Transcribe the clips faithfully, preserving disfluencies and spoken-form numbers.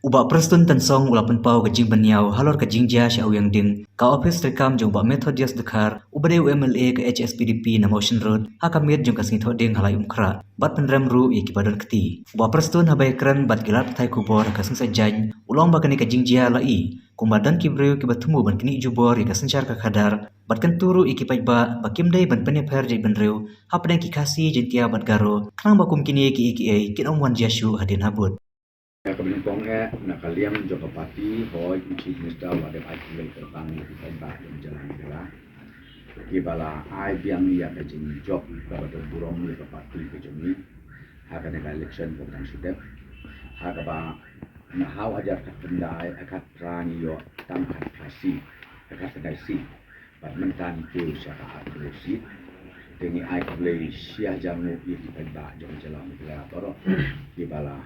U Bah Prestone Tynsong u la pynpaw ka jingpynïaw halor ka jingjia sha Awiang Ding, ka ophis treikam jong u Bah Methodius Dkhar, uba dei u M L A ka H S P D P na Mawshynrut, ha ka miet jong ka Sngi Thohdieng ha Laitumkhrah, bad pynrem ruh ïa kiba don kti. U Bah Prestone haba ïakren bad ki lad pathai khubor ha ka Sngi Saitjaiñ, u la ong ba kane ka jingjia la i, kumba don ki briew kiba thmu ban knieh jubor ïa ka synshar ka khadar, bad kyntu ruh ïa ki paidbah ba kim dei ban pynïapher jaitbynriew hapdeng ki Khasi, Jaiñtia bad Garo, khnang ba kum kine kiei kiei kin ym wan jia shuh hadien habud. Ïa ka nyngkong eh, na ka liang jong ka party, hooid, u Chief Minister u la dep ai khublei kyrpang ïa ki paidbah jong jylla Meghalaya kiba la ai biang ïa ka jingjop kaba don burom ïa ka party ka jong ngi ha kane ka election kaba dang shu dep, ha kaba na ha u hajar khatkhyndai, khatphra ngi ïoh tang khatphra seat, khatkhyndai seat. Bad mynta ngi kiew sha ka arphew seat. Te ngi ai khublei shi hajar nguh ïa ki paidbah jong jylla Meghalaya baroh kiba la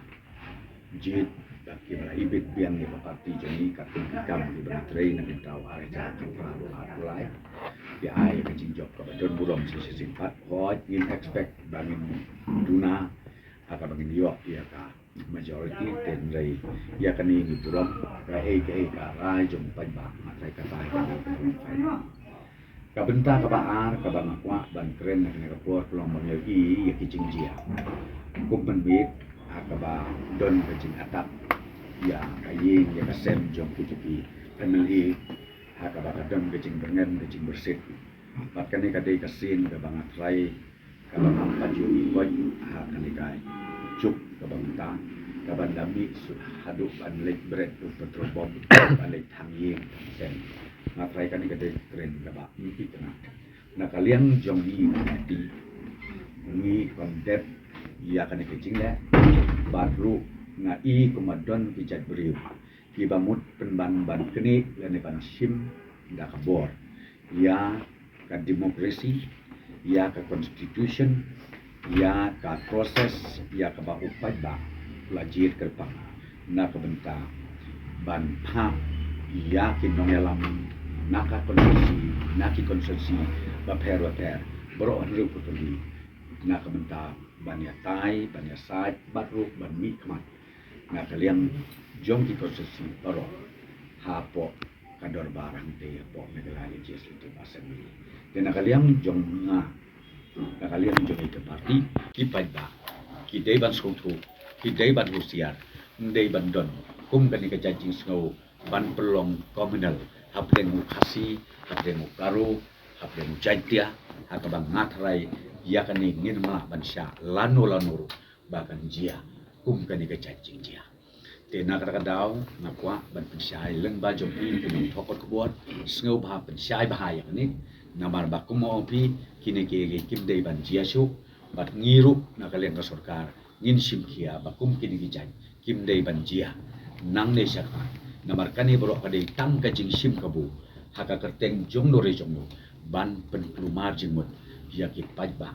jied, bad kiba la ibit biang ïa ka party jong ngi, katkum ki kam kiba ngi trei na ka bynta u ar hajar khatphra bad arphew lai. Ki ai ka jingjop kaba don burom shisien pat. Hooid, ngim expect ba ngin duna ha kaba ngin ïoh ïa ka majority, hynrei ïa kane ngi burom. Kaei kaei ka rai jong u paidbah, nga tharai kata hi ka final. Ka bynta kaba ar kaba nga kwah ban kren ha kane ka por ka long ba ngi ïohi ïa ki jingjia. Kum mynmiet ha kaba don ka jingattack ïa ka ïing ïa ka sem jong ki jong ki M L A, ha kaba ka don ka jingbyrngem ka jingbyrsih. Bad kane ka dei ka sien kaba nga tharai kaba ngam pat ju ïohi ha kane ka juk kaba mynta, kaban da mih suk haduh ban leit bret u petrol bomb, ban leit thang ïing thang sem. Nga tharai kane ka dei ka kren kaba ym itynnad. Na ka liang jong ngi ka party, ngi condemn ïa kane ka jingleh, bad ruh nga i kumba don ki jait briew kiba mut pynban ban knieh lane ban shim da ka bor ïa ka democracy, ïa ka constitution, ïa ka process, ïa kaba u paidbah u la jied kyrpang na ka bynta ban phah ïa ki nongïalam na ka constituency, na ki constituency bapher bapher, baroh hynriew phew tylli, na ka bynta ban ïatai, ban ïasaid, bad ruh ban mihkhmat na ka liang jong ki constituency baroh hapoh ka dorbar hangtei hapoh Meghalaya Legislative Assembly. Te na ka liang jong nga, na ka liang jong ngi ka party, ki paidbah ki dei ban sngewthuh, ki dei ban husiar, ym dei ban don kum kane ka jait jingsngew ban pynlong communal hapdeng u Khasi, hapdeng u Garo, hapdeng u Jaiñtia, ha kaba nga tharai ïa kane ngim lah ban shah lano lano ruh ba kan jia kum kane ka jait jingjia. Te na kata ka daw nga kwah ban pynshai lyngba jong phi ki nongthoh khubor, sngewbha pynshai bha ïa kane, namar ba kum ma ong phi, kine kiei kiei kim dei ban jia shuh, bad ngi ruh na ka liang ka sorkar ngin shim khia ba kum kine ki jait kim dei ban jia nangne shakhmat, namar kane baroh ka dei tang ka jingshim kabu ha ka kyrteng jong no re jong no ban pynkulmar jingmut ïa ki paidbah